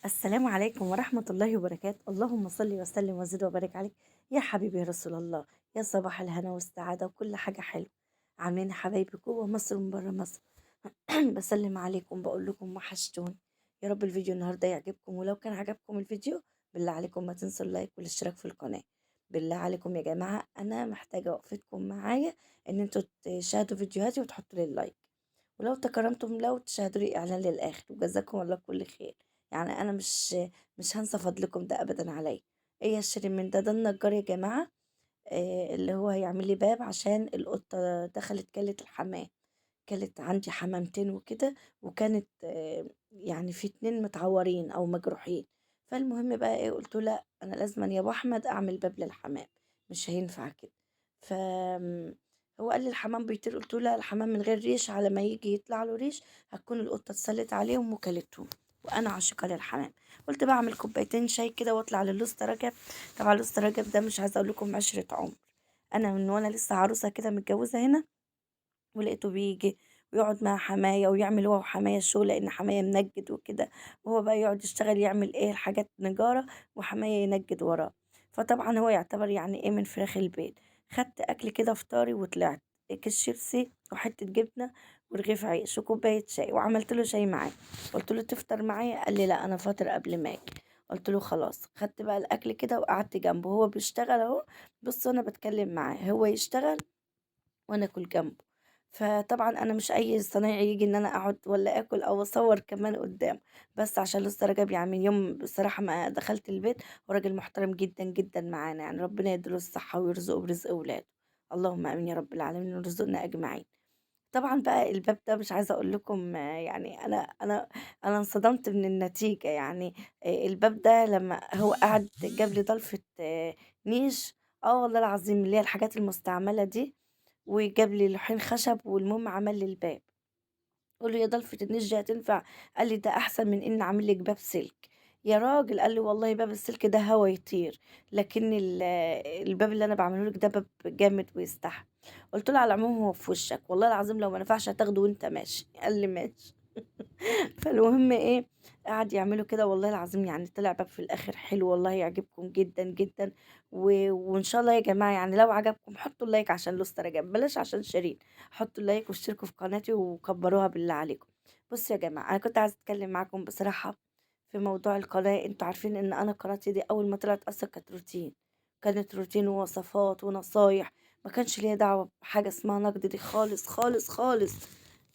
السلام عليكم ورحمة الله وبركاته. اللهم صل وسلم وزد وبارك عليك يا حبيبي يا رسول الله. يا صباح الهنا والسعادة وكل حاجة حلوة. عاملين يا حبايبي جوه مصر ومن بره مصر؟ بسلم عليكم، بقول لكم وحشتوني. يا رب الفيديو النهارده يعجبكم، ولو كان عجبكم الفيديو بالله عليكم ما تنسوا اللايك والاشتراك في القناة. بالله عليكم يا جماعة، أنا محتاجة وقفتكم معايا إن انتوا تشاهدوا فيديوهاتي وتحطوا لي اللايك، ولو تكرمتم لو تشاهدوا لي إعلان للآخر، وجزاكم الله كل خير. يعني أنا مش هنسى فضلكم ده أبدا عليا. إيه يا شيرين من ده؟ ده النجار يا جماعة، اللي هو هيعمل لي باب عشان القطة دخلت كلت الحمام، كلت عندي حمامتين وكده، وكانت يعني في 2 متعورين أو مجروحين. فالمهم بقى إيه، قلت له لا أنا لازما يا أبو أحمد أعمل باب للحمام، مش هينفع كده. ف هو قال لي الحمام بيطير، قلت له لا الحمام من غير ريش، على ما يجي يطلع له ريش هتكون القطة اتسلت عليهم وكلتهم، وأنا عاشقة للحمام. قلت بقى أعمل كوبايتين شاي كده وأطلع للأسطى رجب. طبعا الأسطى رجب ده مش عايزة أقول لكم 10 عمر، أنا من وأنا لسه عروسة كده متجوزة هنا، ولقيته بيجي ويقعد مع حماية ويعمل هو وحماية الشغل، لأن حماية منجد وكده، وهو بقى يقعد يشتغل يعمل إيه الحاجات نجارة، وحماية ينجد وراه. فطبعا هو يعتبر يعني إيه من فراخ البيت. خدت أكل كده فطاري وطلعت كيس شيبسي وحتة جبنة ورغيف عيش وكوباية شاي، وعملت له شاي معاه. قلت له تفطر معايا؟ قال لي لا أنا فاطر قبل ما أجي. قلت له خلاص. خدت بقى الأكل كده وقعدت جنبه، هو بيشتغل أهو، بص أنا بتكلم معاه، هو يشتغل وأنا أكل جنبه. فطبعا أنا مش أي صنايعي يجي إن أنا أقعد ولا آكل أو أصور كمان قدامه، بس عشان لسه رجب يعني من يوم بصراحة ما دخلت البيت، وراجل محترم جدا جدا معانا، يعني ربنا يديله الصحة ويرزقه برزق أولاده، اللهم آمين يا رب العالمين ويرزقنا أجمعين. طبعا بقى الباب ده مش عايزة أقول لكم، يعني أنا انصدمت من النتيجة. يعني الباب ده لما هو قعد جاب لي ضلفة نيش، والله العظيم اللي هي الحاجات المستعملة دي، وجاب لي لوحين خشب، والمهم عمل لي الباب. قول له يا ضلفة النيش دي هتنفع؟ قال لي ده أحسن من إن أعمل لك باب سلك. يا راجل، قال لي والله باب السلك ده هوا يطير، لكن الباب اللي أنا بعمله لك ده باب جامد ويستحمل. قلت له على العموم هو في وشك، والله العظيم لو ما نفعش هتاخده وانت ماشي. قال لي ماشي. فالمهم ايه، قعد يعملوا كده والله العظيم، يعني طلع باب في الاخر حلو والله، يعجبكم جدا جدا. وان شاء الله يا جماعه يعني لو عجبكم حطوا اللايك عشان الأسطى رجب، بلاش عشان شيرين، حطوا اللايك واشتركوا في قناتي وكبروها بالله عليكم. بصوا يا جماعه، انا كنت عايزه اتكلم معاكم بصراحه في موضوع القناه. انتوا عارفين ان انا قناتي دي اول ما طلعت اصلا كانت روتين، كانت روتين ووصفات ونصايح، ما كانش ليا دعوه بحاجه اسمها نقد دي خالص خالص خالص.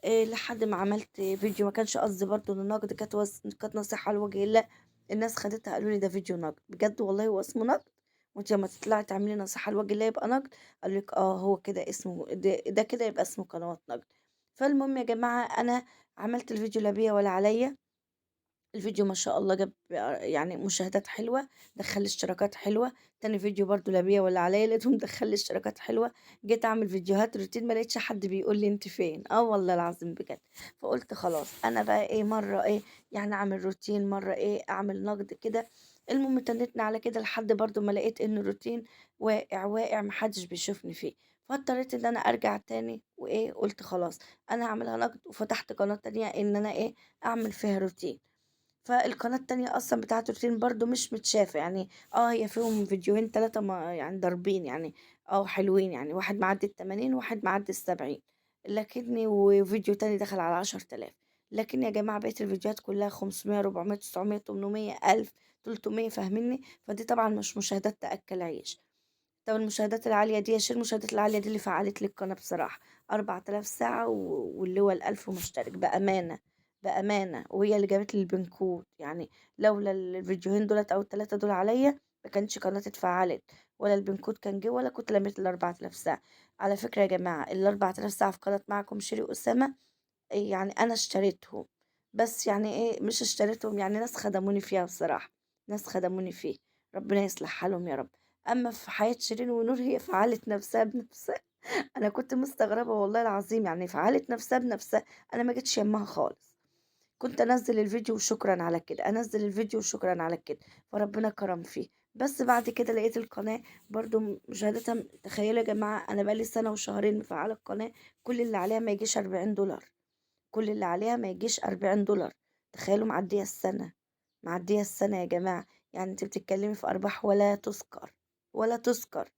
إيه لحد ما عملت فيديو، ما كانش قصدي برضو ان النقد، كانت نصيحة لوجه الله، الناس خدتها قالوا لي ده فيديو نقد. بجد والله هو اسمه نقد؟ وانت لما تطلعي تعملي نصيحة لوجه الله يبقى نقد؟ قالوا لك هو كده اسمه، ده كده يبقى اسمه قنوات نقد. فالمهم يا جماعة انا عملت الفيديو لا بيا ولا عليا، الفيديو ما شاء الله جاب يعني مشاهدات حلوة، دخل اشتراكات حلوة. تاني فيديو برضو لا بيا ولا عليا، لقيتهم دخل اشتراكات حلوة. جيت اعمل فيديوهات روتين ما لقيتش حد بيقول لي انت فين، والله العظيم بجد. فقلت خلاص انا بقى ايه، مرة ايه يعني اعمل روتين، مرة ايه اعمل نقد كده. المهم تنتنا على كده لحد برضو ما لقيت ان الروتين واقع واقع، محدش بيشوفني فيه. فاضطريت ان انا ارجع تاني وايه، قلت خلاص انا هعملها نقد، وفتحت قناة تانية ان انا ايه اعمل فيها روتين. فالقناة التانية أصلا بتاعة روتين برضو مش متشافة، يعني هي فيهم فيديوهين 3 ما يعني ضاربين، يعني حلوين، يعني واحد معدي 80 وواحد معدي 70، لكني وفيديو تاني دخل على 10,000. لكن يا جماعة بقية الفيديوهات كلها 500 400 900 800 1000 300، فاهميني؟ فدي طبعا مش مشاهدات تأكل عيش. طب المشاهدات العالية دي يا شير، المشاهدات العالية دي اللي فعلت لي القناة بصراحة 4000 ساعة واللي هو 1000 مشترك، بأمانة بأمانة، وهي اللي جابت لي البنكود. يعني لولا الفيديوهين دولت أو ال3 دول عليا ما كانتش قناتي اتفعلت، ولا البنكود كان جه، ولا كنت لميت 4000 ساعة. على فكرة يا جماعة 4000 ساعة في قناة معكم شيري أسامة، يعني أنا اشتريتهم، بس يعني إيه مش اشتريتهم، يعني ناس خدموني فيها بصراحة، ناس خدموني فيه، ربنا يصلح حالهم يا رب. أما في حياة شيرين ونور هي فعلت نفسها بنفسها. أنا كنت مستغربة والله العظيم، يعني فعلت نفسها بنفسها، أنا ما جيتش يمها خالص، كنت أنزل الفيديو وشكرا على كده، أنزل الفيديو وشكرا على كده، فربنا كرم فيه. بس بعد كده لقيت القناة برضو مشاهدتها، تخيلوا يا جماعة أنا بقالي سنة وشهرين مفعلة القناة، كل اللي عليها ما يجيش $40، كل اللي عليها ما يجيش $40، تخيلوا معدية السنة. معدية السنة يا جماعة، يعني أنتِ بتتكلمي في أرباح ولا تُذكر، ولا تُذكر.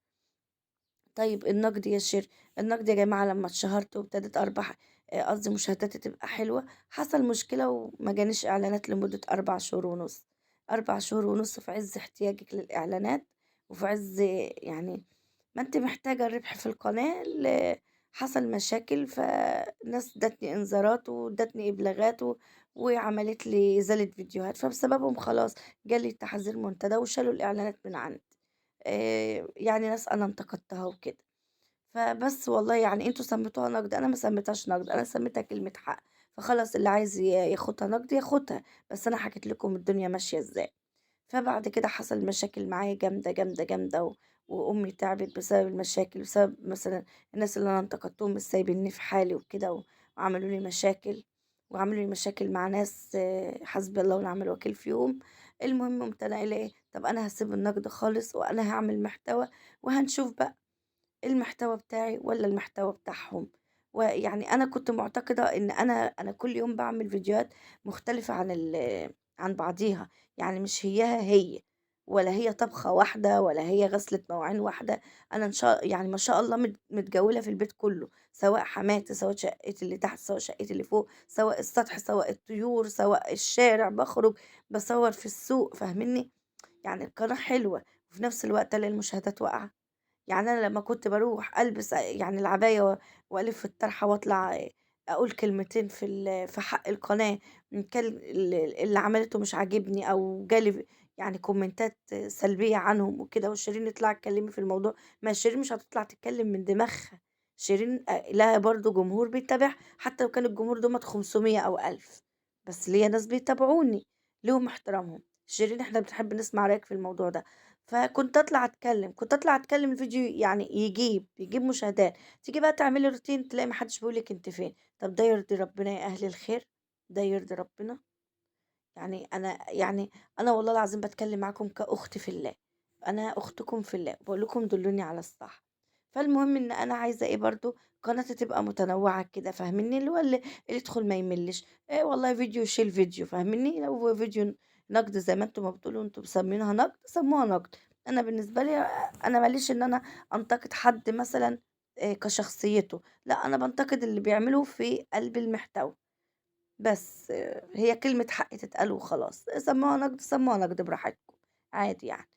طيب النقد يا شير، النقد يا جماعة لمّا اتشهرت وابتدت أرباح قصدي مشاهداتي تبقى حلوة، حصل مشكلة وما جانيش إعلانات لمدة 4 شهور ونُص، 4 شهور ونُص في عز احتياجِك للإعلانات، وفي عز يعني ما أنتِ محتاجة الربح في القناة، حصل مشاكل، فناس ادتني إنذارات وادتني إبلاغات وعملت لي إزالة فيديوهات، فبسببهم خلاص جالي تحذير منتدى وشالوا الإعلانات من عندي. يعني ناس أنا انتقدتها وكده. فبس والله يعني أنتم سميتوها نقد، أنا ما سميتهاش نقد، أنا سميتها كلمة حق، فخلاص اللي عايز ياخدها نقد ياخدها، بس أنا حكيت لكم الدنيا ماشية إزاي. فبعد كده حصل مشاكل معايا جامدة، جامدة، جامدة، وأمي تعبت بسبب المشاكل، بسبب مثلًا الناس اللي أنا انتقدتهم مش سايبينّي في حالي وكده، وعملوا لي مشاكل، وعملوا لي مشاكل مع ناس حسبي الله ونعم الوكيل فيهم. المهم قُمت أنا قايلة إيه، طب أنا هاسيب النقد خالص وأنا هاعمل محتوى وهنشوف بقى المحتوى بتاعي والّا المحتوى بتاعهم. ويعني أنا كنت معتقدة إن أنا كل يوم باعمل فيديوهات مختلفة عن بعضيها، يعني مش هياها هي، ولا هي طبخة واحدة ولا هي غسلة مواعين واحدة، أنا إن شاء يعني ما شاء الله متجولة في البيت كله، سواء حماتي، سواء شقتي اللي تحت، سواء شقتي اللي فوق، سواء السطح، سواء الطيور، سواء الشارع، باخرج باصور في السوق، فاهمينّي؟ يعني القناة حلوة، وفي نفس الوقت ألاقي المشاهدات واقعة. يعني أنا لمّا كنت باروح ألبس يعني العباية وألِف الطرحة وأطلع أقول كلمتين في حق القناة، إن كان اللي عملته مش عاجبني أو جالي يعني كومنتات سلبية عنهم وكده، وشيرين اطلعي اتكلمي في الموضوع، ما شيرين مش هتطلع تتكلم من دماغها، شيرين لها برضه جمهور بيتابعها، حتى لو كان الجمهور دُمّة 500 أو 1000، بس ليّا ناس بيتابعوني، ليهم احترامهم. شيرين إحنا بنحب نسمع رأيِك في الموضوع ده. فكنت أطلع أتكلم، كنت أطلع أتكلم الفيديو يعني يجيب مشاهدات، تيجي بقى تعملي روتين تلاقي ما حدش بيقول لِك أنتِ فين، طب ده يرضي ربنا يا أهل الخير؟ ده يرضي ربنا؟ يعني أنا والله العظيم باتكلم معاكم كأخت في الله، أنا أختكم في الله، باقول لكم دلوني على الصح. فالمهم إن أنا عايزة إيه برضه، قناتي تبقى متنوعة كده فاهمينّي، اللي هو اللي يدخل ما يملش، والله فيديو يشيل فيديو فاهمينّي، لو فيديو نقد زي ما أنتم ما بتقولوا أنتم مسمينها نقد، سموها نقد. أنا بالنسبة لي أنا ما ليش إن أنا أنتقد حد مثلًا كشخصيته، لأ أنا بانتقد اللي بيعمله في قلب المحتوى. بس هي كلمة حق تتقال وخلاص، سموها نقد سموها نقد براحتكم، عادي يعني.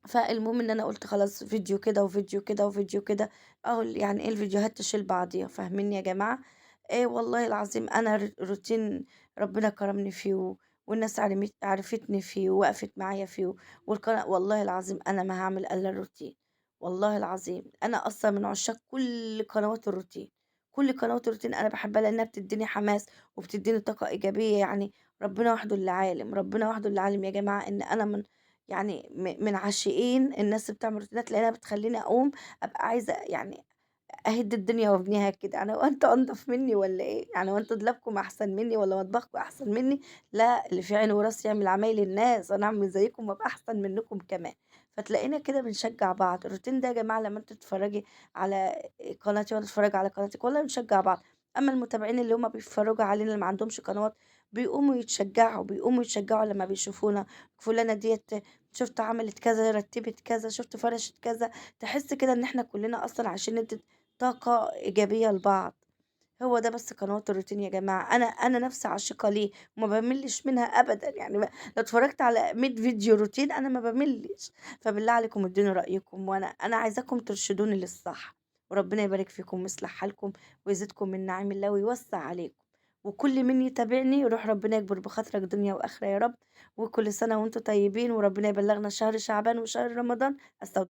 فالمهم إن أنا قُلت خلاص فيديو كده وفيديو كده وفيديو كده، أهو يعني إيه الفيديوهات تشيل بعضيها، فاهمينّي يا جماعة؟ والله العظيم أنا روتين ربنا كرمني فيه والناس عرفتني فيه ووقفت معايا فيه، والقناة والله العظيم أنا ما هاعمل إلا الروتين، والله العظيم أنا أصلًا من عشاق كل قنوات الروتين، كل قنوات الروتين أنا باحبها لإنها بتدّيني حماس وبتدّيني طاقة إيجابية، يعني ربنا وحده اللي عالم، ربنا وحده اللي عالم يا جماعة إن أنا من يعني من عاشقين الناس اللي بتعمل روتينات، لإنها بتخلّيني أقوم أبقى عايزة يعني أهد الدنيا وأبنيها كده، يعني هو أنتم أنضف منّي والّا إيه؟ يعني هو أنتم دولابكم أحسن منّي والّا مطبخكم أحسن منّي؟ لا، اللي في عينه وراس يعمل عمايل الناس، أنا أعمل زيكم وأبقى أحسن منكم كمان. فتلاقينا كده بنشجّع بعض، الروتين ده يا جماعة لمّا أنتم تتفرّجي على قناتي وأنا أتفرّج على قناتِك والله بنشجّع بعض، أمّا المتابعين اللي هُم بيتفرّجوا علينا اللي ما عندهمش قنوات بيقوموا يتشجّعوا، بيقوموا يتشجّعوا لمّا بيشوفونا، فلانة ديّة شُفت عملت كذا، رتّبت كذا، شُفت فرشت كذا، تحس كده إن إحنا كلنا أصلًا عايشين ندّي طاقة إيجابية لبعض. هو ده بس قنوات الروتين يا جماعة، أنا نفسي عاشقة ليه وما باملِّش منها أبدًا، يعني لو اتفرّجت على 100 فيديو روتين أنا ما باملِّش، فبالله عليكم ادّوني رأيكم، وأنا عايزاكم ترشدوني للصح، وربنا يبارك فيكم ويصلح حالكم ويزيدكم من نعيم الله ويوسّع عليكم، وكل مين يتابعني يروح ربنا يكبر بخاطرك دنيا وآخرة يا رب، وكل سنة وأنتم طيبين، وربنا يبلغنا شهر شعبان وشهر رمضان. أستودعكم